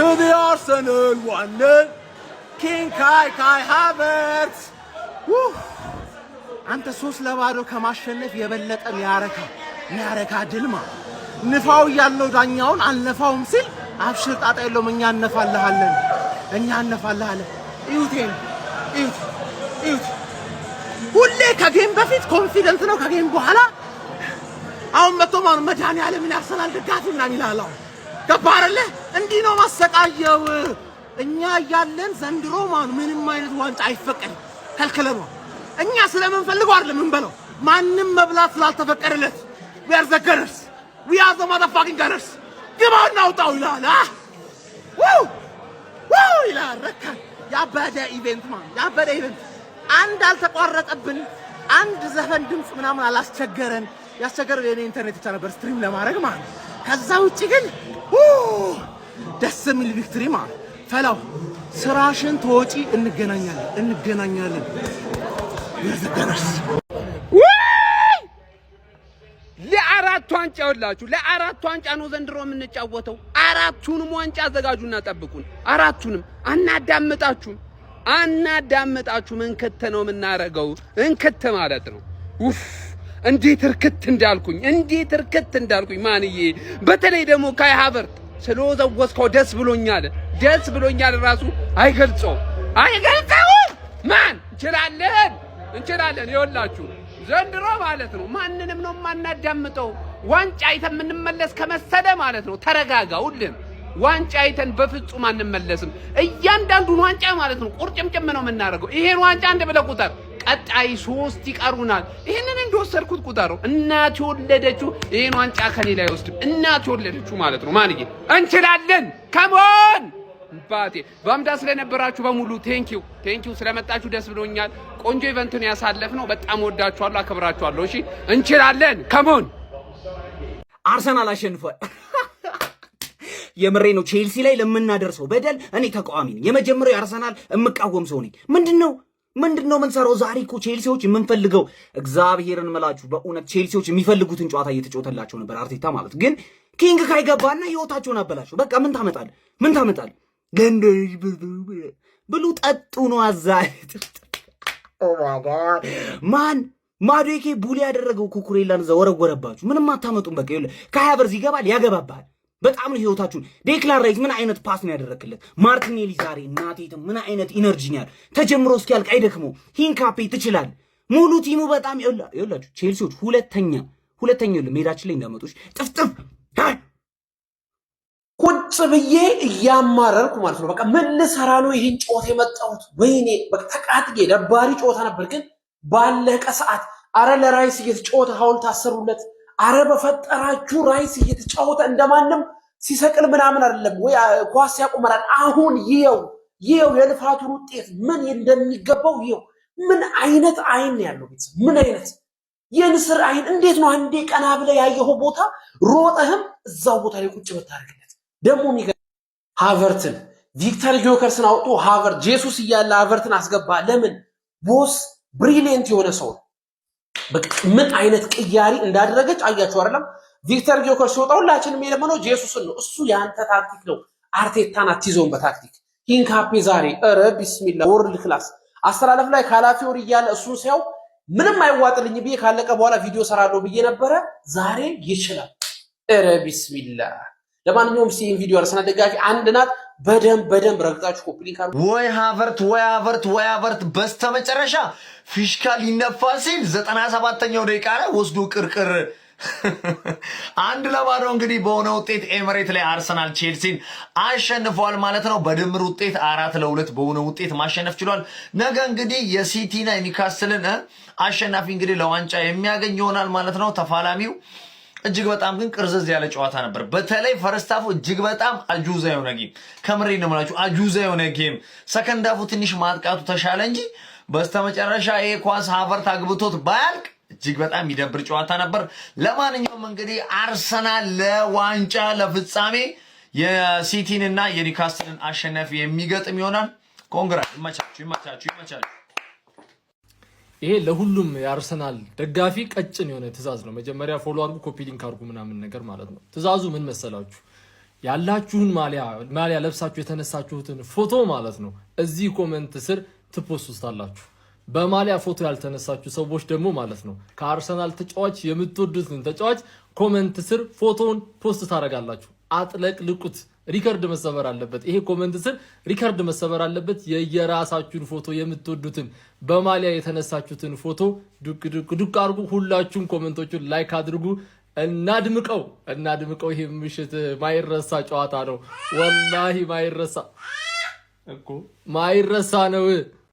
To the Arsenal, 1-0. King Kai Kai Havertz. Woo! አንተ 3-0 ከማሸነፍ የበለጠ ሚያረካ ድልማ ንፋው እያልነው ዳኛውን አልነፋውም ሲል አብሽር ጣጣ የለውም እኛ እነፋልሃለን፣ እኛ እነፋልሃለን። እዩቴን እዩት እዩት። ሁሌ ከ game በፊት confident ነው፣ ከ game በኋላ አሁን መጥቶ ማኑ መድኃኒዓለምን ያርሰናል ደጋፊ ምናምን ይላል። አሁን ገባህ አይደለ? እንዲህ ነው ማሰቃየው። እኛ እያለን ዘንድሮ ማኑ ምንም አይነት ዋንጫ አይፈቀድም፣ ከልክለነዋል። እኛ ስለምንፈልገው አይደለም የምንበለው፣ ማንም መብላት ስላልተፈቀደለት። We are the Gunners, we are the motherfucking Gunners። ግባ እናውጣው ይላል። ው ው ይላል። ረካን ያበደ event man፣ ያበደ event። አንድ አልተቋረጠብን፣ አንድ ዘፈን ድምፅ ምናምን አላስቸገረን። ያስቸገረው የኔ ኢንተርኔት ብቻ ነበር stream ለማድረግ ማለት ነው። ከዛ ውጭ ግን ደስ የሚል victory ማለት ፈላው። ስራሽን ተወጪ። እንገናኛለን፣ እንገናኛለን። Gunners። ለአራቱ ዋንጫ ይኸውላችሁ፣ ለአራቱ ዋንጫ ነው ዘንድሮ የምንጫወተው። አራቱንም ዋንጫ አዘጋጁና ጠብቁን። አራቱንም አናዳምጣችሁም፣ አናዳምጣችሁም። እንክት ነው የምናረገው፣ እንክት ማለት ነው። ኡፍ እንዴት እርክት እንዳልኩኝ፣ እንዴት እርክት እንዳልኩኝ ማንዬ። በተለይ ደግሞ ካይ ሃቨርት ስለወዘወዝከው ደስ ብሎኛል፣ ደስ ብሎኛል። ራሱ አይገልጸውም፣ አይገልጸውም። Man እንችላለን፣ እንችላለን። ይኸውላችሁ ዘንድሮ ማለት ነው ማንንም ነው የማናዳምጠው። ዋንጫ አይተን የምንመለስ ከመሰለ ማለት ነው ተረጋጋ። ሁሉም ዋንጫ አይተን በፍጹም አንመለስም። እያንዳንዱን ዋንጫ ማለት ነው ቁርጭምጭም ነው የምናደርገው። ይሄን ዋንጫ አንድ ብለህ ቁጠር፣ ቀጣይ ሶስት ይቀሩናል። ይህንን እንደወሰድኩት ቁጠረው። እናት የወለደችው ይህን ዋንጫ ከኔ ላይ አይወስድም። እናት የወለደችው ማለት ነው። ማንዬ እንችላለን። Come on ባቴ በአምዳ ስለነበራችሁ በሙሉ thank you, thank you። ስለመጣችሁ ደስ ብሎኛል። ቆንጆ event ነው ያሳለፍነው። በጣም ወዳችኋለሁ፣ አከብራችኋለሁ። እሺ እንችላለን። Come on። አርሰናል አሸንፏል። የምሬ ነው። ቼልሲ ላይ ለምናደርሰው በደል እኔ ተቃዋሚ ነኝ። የመጀመሪያው የአርሰናል የምቃወም ሰው ነኝ። ምንድን ነው የምንሰራው? ዛሬ እኮ ቼልሲዎች የምንፈልገው እግዚአብሔርን ምላችሁ በእውነት ቼልሲዎች የሚፈልጉትን ጨዋታ እየተጫወተላቸው ነበር አርቴታ ማለት ግን ኪንግ ካይ ገባና ህይወታቸውን አበላቸው። በቃ ምን ታመጣል? ምን ታመጣል? ብሉ ጠጡ ነው አዛ man ማዱዌኬ bully ያደረገው ኩኩሬላን እዛ ወረወረባችሁ። ምንም አታመጡም። በቃ ይኸውልህ ካይ ሃቨርዝ ይገባል፣ ያገባባል። በጣም ነው ህይወታችሁን። ዴክላን ራይስ ምን አይነት pass ነው ያደረክለት? ማርቲኔሊ ዛሬ እናቴትም ምን አይነት energy ነው ያለው። ተጀምሮ እስኪያልቅ አይደክመው። ሂንካፔ ትችላል። ሙሉ team ኡ በጣም ይኸውላችሁ ቼልሲዎች ሁለተኛ ሁለተኛ ሜዳችን ላይ እንዳመጡሽ ጥፍጥፍ ቁጭ ብዬ እያማረርኩ ማለት ነው። በቃ ምን ልሰራ ነው ይህን ጨዋታ የመጣሁት? ወይኔ በቃ ተቃጥዬ ደባሪ ጨዋታ ነበር። ግን ባለቀ ሰዓት አረ ለራይስ እየተጫወተ ሐውልት አሰሩለት። አረ በፈጠራችሁ ራይስ እየተጫወተ እንደማንም ሲሰቅል ምናምን አይደለም ወይ ኳስ ያቆመራል። አሁን ይየው ይየው የልፋቱን ውጤት ምን እንደሚገባው ይየው። ምን አይነት አይን ያለው ቤተሰብ፣ ምን አይነት የንስር አይን! እንዴት ነው አንዴ ቀና ብለህ ያየኸው ቦታ ሮጠህም እዛው ቦታ ላይ ቁጭ ብታደርግለት ደግሞ ሃቨርትን ቪክተር ጊዮከርስን አውጥቶ ሃቨርት ጄሱስ እያለ ሃቨርትን አስገባ። ለምን? Boss brilliant የሆነ ሰው ነው። በቃ ምን አይነት ቅያሪ እንዳደረገች አያችሁ አይደለም? ቪክተር ጊዮከርስ ሲወጣ ሁላችንም የለመነው ጄሱስን ነው። እሱ የአንተ ታክቲክ ነው። አርቴታን አትይዘውም በታክቲክ። ሂንካፔ ዛሬ ኧረ ቢስሚላ world class አስተላለፍ ላይ ካላፊዮሪ እያለ እሱን ሲያው ምንም አይዋጥልኝ ብዬ ካለቀ በኋላ ቪዲዮ ሰራለሁ ብዬ ነበረ። ዛሬ ይችላል። ኧረ ቢስሚላ። ለማንኛውም ይህን ቪዲዮ አርሰናል ደጋፊ አንድ ናት። በደንብ በደንብ ረግጣችሁ copy link አድርጉ። ወይ ሃቨርት፣ ወይ ሃቨርት፣ ወይ ሃቨርት! በስተመጨረሻ ፊሽካ ሊነፋ ሲል 97ኛው ደቂቃ ላይ ወስዶ ቅርቅር 1-0 እንግዲህ በሆነ ውጤት ኤምሬት ላይ አርሰናል ቼልሲን አሸንፏል ማለት ነው። በድምር ውጤት 4-2 በሆነ ውጤት ማሸነፍ ችሏል። ነገ እንግዲህ የሲቲና የኒውካስልን አሸናፊ እንግዲህ ለዋንጫ የሚያገኝ ይሆናል ማለት ነው። ተፋላሚው እጅግ በጣም ግን ቅርዝዝ ያለ ጨዋታ ነበር። በተለይ first half ኡ እጅግ በጣም አጁዛ የሆነ game፣ ከምሬ ነው የምላችሁ፣ አጁዛ የሆነ game። Second half ኡ ትንሽ ማጥቃቱ ተሻለ እንጂ በስተመጨረሻ ይሄ ኳስ ሃቨርት አግብቶት ባያልቅ እጅግ በጣም የሚደብር ጨዋታ ነበር። ለማንኛውም እንግዲህ አርሰናል ለዋንጫ ለፍጻሜ የሲቲን እና የኒውካስልን አሸናፊ የሚገጥም ይሆናል። Congra፣ ይመቻችሁ፣ ይመቻችሁ፣ ይመቻችሁ። ይሄ ለሁሉም የአርሰናል ደጋፊ ቀጭን የሆነ ትዕዛዝ ነው። መጀመሪያ follow አድርጉ፣ copy link አድርጉ ምናምን ነገር ማለት ነው። ትዕዛዙ ምን መሰላችሁ? ያላችሁን ማሊያ ለብሳችሁ የተነሳችሁትን ፎቶ ማለት ነው እዚህ comment ስር ት post ታላችሁ። በማሊያ ፎቶ ያልተነሳችሁ ሰዎች ደግሞ ማለት ነው ከአርሰናል ተጫዋች የምትወዱትን ተጫዋች comment ስር ፎቶውን post ታደርጋላችሁ። አጥለቅልቁት። Record መሰበር አለበት። ይሄ comment ስር record መሰበር አለበት። የየራሳችሁን ፎቶ፣ የምትወዱትን በማሊያ የተነሳችሁትን ፎቶ ዱቅ ዱቅ ዱቅ አድርጉ። ሁላችሁም comment ኦቹን like አድርጉ። እናድምቀው፣ እናድምቀው። ይሄ ምሽት ማይረሳ ጨዋታ ነው። ወላሂ ማይረሳ እኮ ማይረሳ ነው።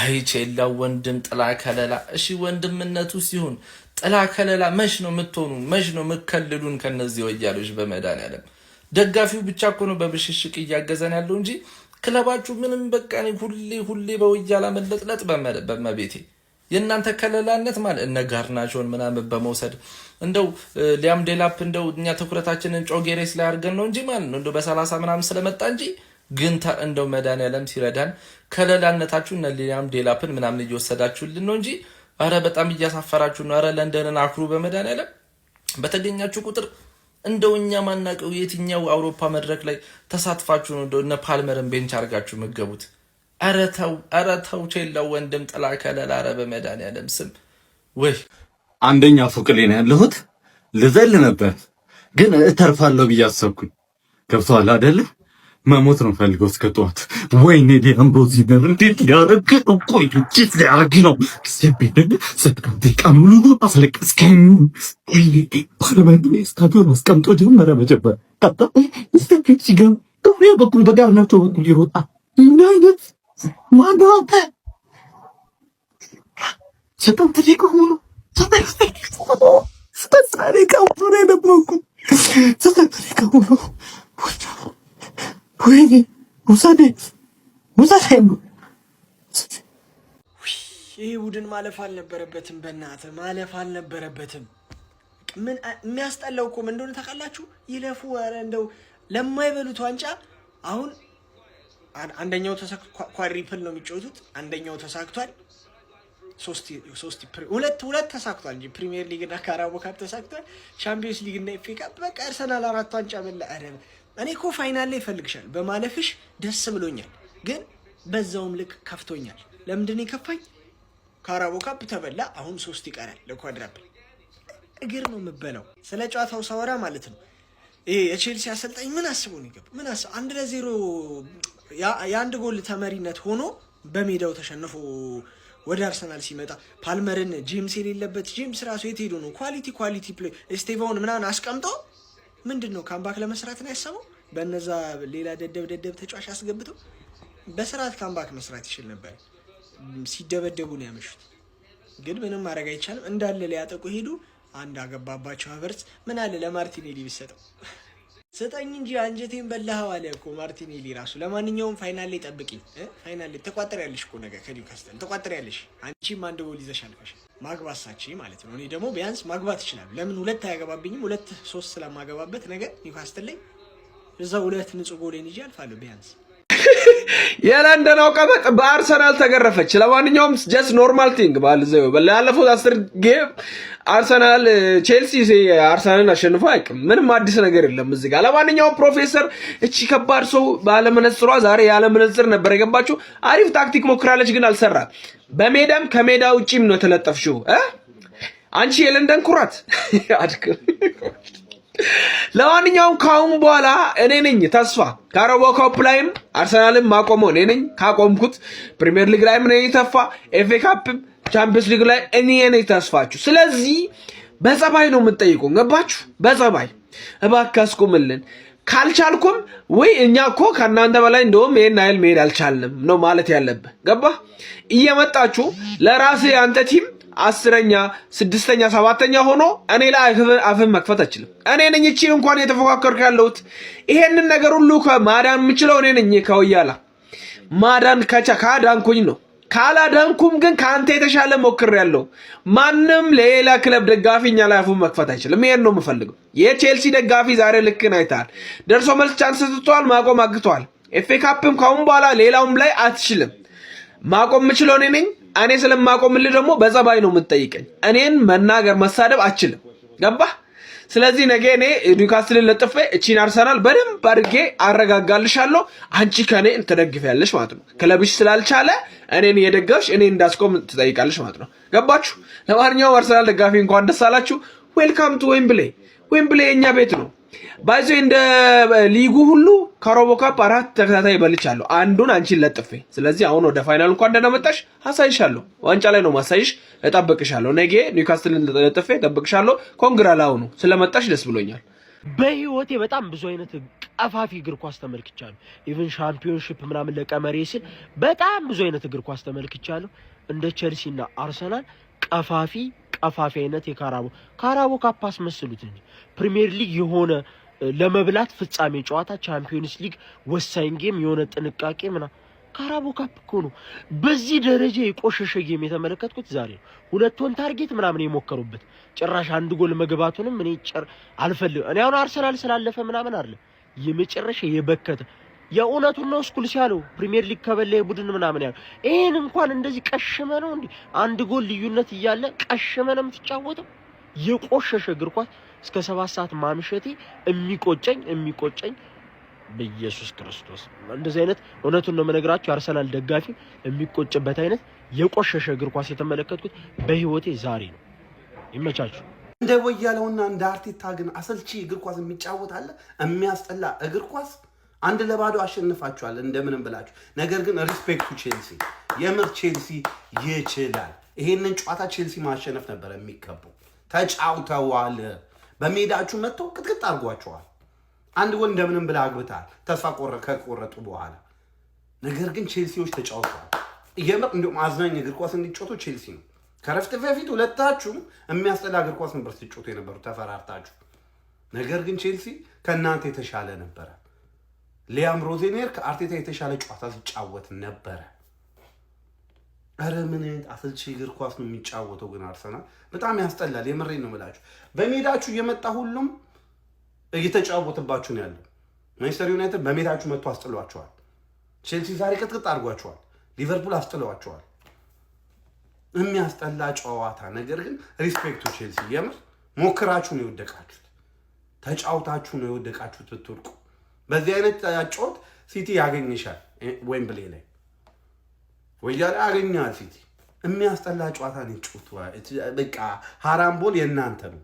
አይ ቼላው ወንድም ጥላ ከለላ። እሺ ወንድምነቱ ሲሆን ጥላ ከለላ መች ነው የምትሆኑ? መች ነው የምከልሉን ከነዚህ ወያሎች? በመድኃኒዓለም ደጋፊው ብቻ እኮ ነው በብሽሽቅ እያገዘን ያለው እንጂ ክለባችሁ ምንም በቃ ሁሌ ሁሌ በወያላ መለጥለጥ። በመቤቴ የእናንተ ከለላነት ማለት እነ ጋርናቾን ምናምን በመውሰድ እንደው ሊያም ዴላፕ እንደው እኛ ትኩረታችንን ጮጌሬስ ላይ አድርገን ነው እንጂ ማለት ነው እንደው በ30 ምናምን ስለመጣ እንጂ ግን እንደው መድኃኒዓለም ሲረዳን ከለላነታችሁ እነ ሊያም ዴላፕን ምናምን እየወሰዳችሁልን ነው እንጂ ኧረ በጣም እያሳፈራችሁ ነው። ኧረ ለንደንን አኩሩ በመድኃኒዓለም። በተገኛችሁ ቁጥር እንደው እኛ ማናቀው የትኛው አውሮፓ መድረክ ላይ ተሳትፋችሁ ነው እንደው እነ ፓልመርን bench አድርጋችሁ መገቡት? ኧረ ተው፣ ኧረ ተው ቼላው ወንድም ጥላ ከለላ። ኧረ በመድኃኒዓለም ስም ወይ። አንደኛ ፎቅ ላይ ነው ያለሁት። ልዘል ነበር ግን እተርፋለሁ ብዬ አሰብኩኝ። ገብቶሃል አይደለ? መሞት ነው ፈልገው እስከ ጠዋት። ወይኔ ዲያምብሮዚነር እንዴት ሊያረግ ነው? ቆይ እንዴት ሊያረግ ነው? ደቂቃ ሙሉ አስለቀስከኝ። ወይኔ ፓርላመንት ስታዲዮን አስቀምጦ ጀመረ። መጀመር ቀጣ ሲገባ በኩል በጋርናቾ በኩል ይሮጣል። ምን አይነት ማነው አንተ? 9 ደቂቃ ሙሉ፣ 9 ደቂቃ ሙሉ ነው የነበርኩት። 9 ደቂቃ ሙሉ። ወይኔ ውሰዴ ውሰዴ። ይህ ቡድን ማለፍ አልነበረበትም። በእናትህ ማለፍ አልነበረበትም። ምን የሚያስጠላው እኮ ምን እንደሆነ ታውቃላችሁ? ይለፉ። ኧረ እንደው ለማይበሉት ዋንጫ አሁን አንደኛው quadruple ነው የሚጫወቱት። አንደኛው ተሳክቷል። ሶስት ሁለት ሁለት ተሳክቷል እንጂ ፕሪሚየር ሊግ እና ካራቦ ካፕ ተሳክቷል። ቻምፒዮንስ ሊግ እና ኤፍ ኤ ካፕ። በቃ አርሰናል አራት ዋንጫ በላ። ኧረ እኔ እኮ final ላይ ይፈልግሻል። በማለፍሽ ደስ ብሎኛል፣ ግን በዛውም ልክ ከፍቶኛል። ለምንድን ነው የከፋኝ? ካራቦ ካፕ ተበላ። አሁን ሶስት ይቀራል ለ quadruple። እግር ነው የምበላው። ስለ ጨዋታው ሳወራ ማለት ነው ይሄ የቼልሲ አሰልጣኝ ምን አስቦ ነው የገባው? ምን አስቦ 1-0 የአንድ ጎል ተመሪነት ሆኖ በሜዳው ተሸንፎ ወደ አርሰናል ሲመጣ ፓልመርን ጄምስ የሌለበት፣ ጄምስ ራሱ የት ሄዶ ነው? Quality quality play ኤስቴቫውን ምናምን አስቀምጦ ምንድን ነው comeback ለመስራት ነው ያሰበው? በነዛ ሌላ ደደብ ደደብ ተጫዋች አስገብተው በስርዓት comeback መስራት ይችል ነበር። ሲደበደቡ ነው ያመሹት። ግን ምንም ማድረግ አይቻልም። እንዳለ ሊያጠቁ ሄዱ። አንድ አገባባቸው ሀቨርትዝ። ምን አለ ለማርቲኔሊ ቢሰጠው? ስጠኝ እንጂ አንጀቴን በላኸው አለ እኮ ማርቲኔሊ ራሱ። ለማንኛውም final ላይ ጠብቂኝ። Final ላይ ተቋጠሪያለሽ እኮ ነገ ከኒውካስትል ተቋጠሪያለሽ። አንቺም አንድ ጎል ይዘሽ አልፈሽ ማግባት ሳቺ ማለት ነው። እኔ ደግሞ ቢያንስ ማግባት ይችላል። ለምን ሁለት አያገባብኝም? ሁለት ሶስት ስለማገባበት ነገ ኒውካስትል ላይ እዛ ሁለት ንጹህ ጎሌን ይዤ አልፋለሁ ቢያንስ። የለንደናው ቀበጥ በአርሰናል ተገረፈች። ለማንኛውም just normal thing ላለፉት 10 game አርሰናል ቼልሲ አርሰናልን አሸንፎ አያውቅም። ምንም አዲስ ነገር የለም እዚህ ጋር። ለማንኛውም ፕሮፌሰር እቺ ከባድ ሰው ባለመነጽሯ ዛሬ ያለመነጽር ነበር የገባችው። አሪፍ ታክቲክ ሞክራለች፣ ግን አልሰራ። በሜዳም ከሜዳ ውጪም ነው የተለጠፍሽው አንቺ የለንደን ኩራት። ለማንኛውም ከአሁን በኋላ እኔ ነኝ ተስፋ። ካራባኦ ካፕ ላይም አርሰናልም ማቆመው እኔ ነኝ። ካቆምኩት ፕሪሚየር ሊግ ላይም እኔ ተስፋ፣ ኤፍ ኤ ካፕም ቻምፒየንስ ሊግ ላይ እኔ ነኝ ተስፋችሁ። ስለዚህ በጸባይ ነው የምትጠይቁ፣ ገባችሁ? በጸባይ እባክህ አስቁምልን። ካልቻልኩም ወይ እኛ እኮ ከእናንተ በላይ እንደውም ይሄን ያህል መሄድ አልቻልንም ነው ማለት ያለብህ። ገባ? እየመጣችሁ ለራስህ የአንተ team 10ኛ፣ 6ኛ፣ 7ኛ ሆኖ እኔ ላይ አፍን መክፈት አችልም። እኔ ነኝ እቺ እንኳን የተፎካከርኩ ያለሁት። ይሄንን ነገር ሁሉ ከማዳን የምችለው እኔ ነኝ። ከወያላ ማዳን ከቻ ካዳንኩኝ ነው። ካላዳንኩም ግን ከአንተ የተሻለ ሞክሬያለሁ። ማንም ሌላ ክለብ ደጋፊ እኛ ላይ አፉን መክፈት አይችልም። ይሄን ነው የምፈልገው። የቼልሲ ደጋፊ ዛሬ ልክን አይተሃል። ደርሶ መልስ chance ሰጥቷል፣ ማቆም አግቷል። ኤፍ ኤ ካፕም ካሁን በኋላ ሌላውም ላይ አትችልም። ማቆም የምችለው እኔ ነኝ። እኔ ስለማቆምልህ ደግሞ በጸባይ ነው የምትጠይቀኝ። እኔን መናገር መሳደብ አችልም። ገባህ? ስለዚህ ነገ እኔ ኒውካስትልን ለጥፌ እቺን አርሰናል በደንብ አድርጌ አረጋጋልሻለሁ። አንቺ ከኔ ትደግፊያለሽ ማለት ነው። ክለብሽ ስላልቻለ እኔን እየደገፍሽ እኔን እንዳስቆም ትጠይቃለሽ ማለት ነው። ገባችሁ? ለማንኛውም አርሰናል ደጋፊ እንኳን ደስ አላችሁ። Welcome to Wembley። ዌምብሌ የእኛ ቤት ነው። By the way እንደ ሊጉ ሁሉ Carabao Cup አራት ተከታታይ በልቻለሁ። አንዱን አንቺን ለጥፌ። ስለዚህ አሁን ወደ final እንኳን ደህና መጣሽ አሳይሻለሁ። ዋንጫ ላይ ነው ማሳይሽ። እጠብቅሻለሁ። ነገ ኒውካስትልን ለጥፌ እጠብቅሻለሁ። Congra ላሁኑ ስለመጣሽ ደስ ብሎኛል። በህይወቴ በጣም ብዙ አይነት ቀፋፊ እግር ኳስ ተመልክቻለሁ። Even Championship ምናምን ለቀመሬ ስል በጣም ብዙ አይነት እግር ኳስ ተመልክቻለሁ። እንደ ቸልሲ እና አርሰናል ቀፋፊ ቀፋፊ አይነት የ Carabao Cup አስመስሉት እንጂ ፕሪሚየር ሊግ የሆነ ለመብላት ፍጻሜ ጨዋታ፣ Champions League ወሳኝ game የሆነ ጥንቃቄ ምናምን፣ Carabao Cup እኮ ነው። በዚህ ደረጃ የቆሸሸ game የተመለከትኩት ዛሬ ነው። ሁለት on target ምናምን የሞከሩበት፣ ጭራሽ አንድ ጎል መግባቱንም እኔ ጭር አልፈልግም። እኔ አሁን አርሰናል ስላለፈ ምናምን አይደለም፣ የመጨረሻ የበከተ፣ የእውነቱን ነው ስኩል ሲያለው ፕሪሚየር ሊግ ከበላ ቡድን ምናምን ያለው፣ ይሄን እንኳን እንደዚህ ቀሽመ ነው እንዴ? አንድ ጎል ልዩነት እያለ ቀሽመ ነው የምትጫወተው። የቆሸሸ እግር ኳስ እስከ 7 ሰዓት ማምሸቴ የሚቆጨኝ በኢየሱስ ክርስቶስ እንደዚህ አይነት፣ እውነቱን ነው የምነግራችሁ፣ የአርሰናል ደጋፊ የሚቆጭበት አይነት የቆሸሸ እግር ኳስ የተመለከትኩት በህይወቴ ዛሬ ነው። ይመቻችሁ። እንደ ወያለውና እንደ አርቴታ ግን አሰልቺ እግር ኳስ የሚጫወት አለ? የሚያስጠላ እግር ኳስ። 1-0 አሸንፋችኋል እንደምንም ብላችሁ። ነገር ግን respect to ቼልሲ፣ የምር ቼልሲ ይችላል። ይሄንን ጨዋታ ቼልሲ ማሸነፍ ነበር የሚገባው። ተጫውተዋል። በሜዳችሁ መጥተው ቅጥቅጥ አድርጓቸዋል። አንድ ጎል እንደምንም ብለህ አግብተሃል ተስፋ ከቆረጡ በኋላ። ነገር ግን ቼልሲዎች ተጫውተዋል። የምር እንዲሁም አዝናኝ እግር ኳስ እንዲጫወቱ ቼልሲ ነው። ከረፍት በፊት ሁለታችሁም የሚያስጠላ እግር ኳስ ነበር ስትጫወቱ የነበሩ ተፈራርታችሁ። ነገር ግን ቼልሲ ከእናንተ የተሻለ ነበረ። ሊያም ሮዜኒየር ከአርቴታ የተሻለ ጨዋታ ሲጫወት ነበረ። ኧረ ምን አይነት አሰልቺ እግር ኳስ ነው የሚጫወተው ግን አርሰናል፣ በጣም ያስጠላል። የምሬን ነው የምላችሁ። በሜዳችሁ እየመጣ ሁሉም እየተጫወተባችሁ ነው ያለው። ማንቸስተር ዩናይትድ በሜዳችሁ መጥቶ አስጥሏቸዋል። ቼልሲ ዛሬ ቅጥቅጥ አድርጓቸዋል። ሊቨርፑል አስጥሏቸዋል። የሚያስጠላ ጨዋታ። ነገር ግን respect to ቼልሲ፣ የምር ሞክራችሁ ነው የወደቃችሁት። ተጫውታችሁ ነው የወደቃችሁት። ብትወድቁ በዚህ አይነት ጨዋታ ሲቲ ያገኝሻል፣ ዌምብሌ ላይ ወያኔ ያገኛል ሲቲ። የሚያስጠላ ጨዋታ ነው። ጩት በቃ ሀራም ball የእናንተ ነው።